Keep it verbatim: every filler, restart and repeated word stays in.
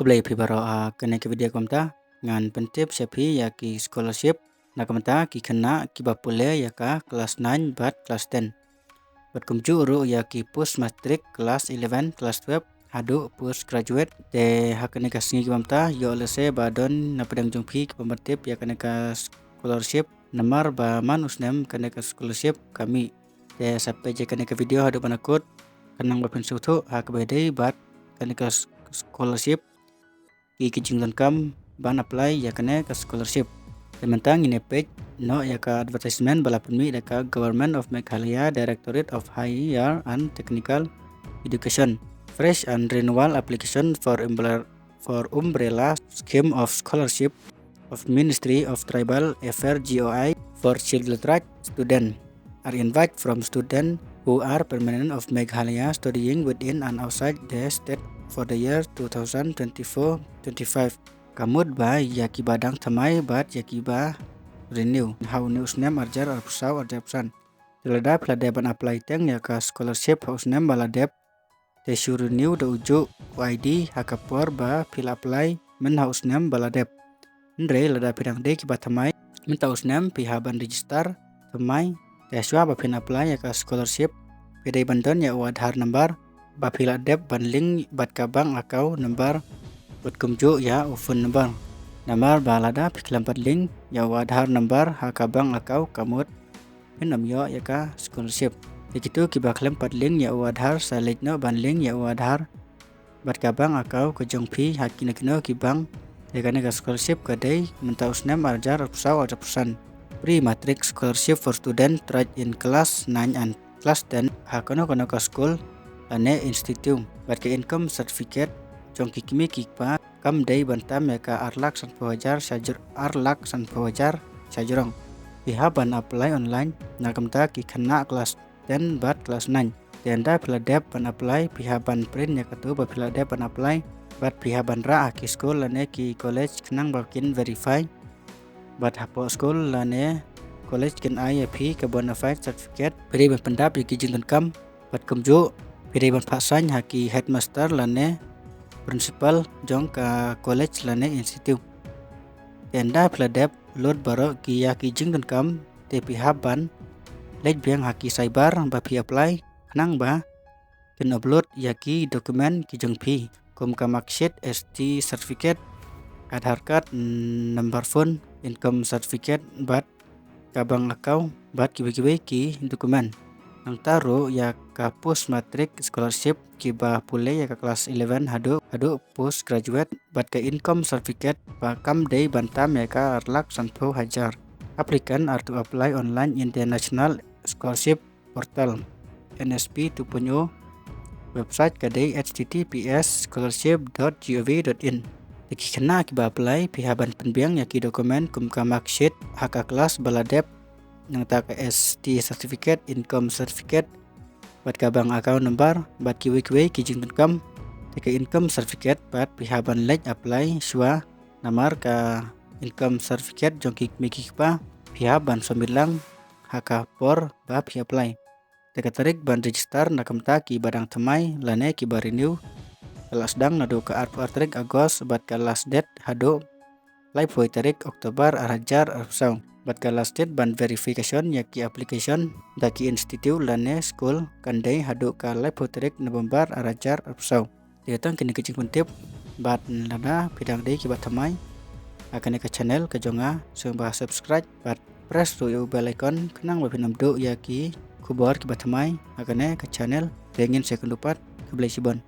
Khublei phi baroh ha kane ka video kumta. Ngan pyntip sha phi ïa ki scholarship na kumta ki khynnah kiba pule ïa ka class nine bad class ten. Bad kumjuh ruh ïa ki post matric, class eleven, class twelve haduh post graduate. Te ha kane ka sngi kumta ïoh lehse ba don na pdeng jong phi kiba pyntip ïa kane ka scholarship. Namar ba man u snem kane ka scholarship ka mih. Te sa peit ïa kane ka video haduh ban da kut, khnang ba phin sngewthuh ha kaba ïadei bad kane ka s-, scholarship, ki ki jingdonkam ban apply ïa kane ka scholarship. Te mynta ngin ïa peit noh ïa ka advertisement ba la pynmih da ka Government of Meghalaya, Directorate of Higher and Technical Education. Fresh and renewal application for umbre-, for umbrella scheme of scholarship of Ministry of Tribal Affairs, G O I, for Scheduled Tribe student are invite from student who are permanent of Meghalaya studying within and outside the state for the year two thousand twenty-four twenty-five. Ka mut ba ïa kiba dang thymmai bad ïa kiba renew ha une u snem arhajar arphew saw arhajar arphew san. Te lada phi la dep ban apply teng ïa ka scholarship ha u snem ba la dep, te shu renew da u juh u I D ha ka por ba phi la apply myn ha u snem ba la dep. Hynrei lada phi dang dei kiba thymmai mynta u snem, phi hap ban register thymmai. Te shuwa ba phin apply ïa ka scholarship, phi dei ban don ïa u Aadhaar number ba phi la dep ban link bad ka bank account number, bad kumjuh ïa u phone number. Namar ba lada phi khlem pat link ïa u Aadhaar number ha ka bank account, ka mut phin ym ïoh ïa ka scholarship. Te kito kiba khlem pat link ïa u Aadhaar, sa leit noh ban link ïa u Aadhaar bad ka bank account ka jong phi ha kino kino ki bank. Te kane ka scholarship ka dei mynta u snem arhajar arphew saw arhajar arphew san. Pre-matric scholarship for student tried in class nine and class ten ha kano kano ka school lane institute. Bad ka income certificate jong ki kmie ki kpa kam dei ban tam ïa ka ar lak sanphew hajar shajr-, ar lak sanphew hajar shajrong. Phi hap ban apply online na kumta ki khynnah class ten bad class nine. Te ynda phi la dep ban apply, phi hap ban print ïa kato ba phi la dep ban apply bad phi hap ban rah ha ki school lane ki college khnang ba kin verify. Bad hapoh school lane college kin ai ïa phi ka bona fide certificate. Phi dei ban pyndap ïa ki jingdonkam bad kumjuh phi dei ban phah sign ha ki headmaster lane principal jong ka college lane institute. Te ynda phi la dep lut baroh ki ïa ki jingdonkam, te phi hap ban leit biang ha ki cyber ba phi apply khnang ba kin upload ïa ki document ki jong phi, kum ka marksheet, S T certificate, Aadhaar card, number phone, income certificate bad ka bank account bad kiwei kiwei ki document. Nangta ruh ïa ka post matric scholarship, kiba pule ïa ka class eleven haduh, haduh post graduate, bad ka income certificate ba kam dei ban tam ïa ka ar lak sanphew hajar. Applicant are to apply online in the National Scholarship Portal, N S P two point oh. Website ka dei H T T P S scholarship dot gov dot in. Te ki khynnah kiba apply, phi hap ban pynbiang ïa ki document kum ka marksheet ha ka class ba la dep, nangta ka S T certificate, income certificate, bad ka bank account number, bad kiwei kiwei ki jingdonkam. Te ka income certificate pat phi hap ban leit apply shuwa, namar ka income certificate jong ki kmie ki kpa phi hap ban submit lang ha ka por ba phi apply. Te ka tarik ban register na kumta kiba dang thymmai lane kiba renew ka la sdang naduh ka arphew ar tarik August bad ka last date haduh laiphew tarik October arhajar arphew saw. Bad ka last date ban verification ïa ki application da ki institute lane school kan dei haduh ka laiphew tarik November arhajar arphew saw. Te tang kine ki jingpyntip, bad lada phi dang dei kiba thymmai ha kane ka channel ka jong nga, sngewbha subscribe bad press ruh ïa u bell icon khnang ba phin ym duh ïa ki khubor kiba thymmai ha kane ka channel. Te ngin sa ïakynduh pat, khublei shibun.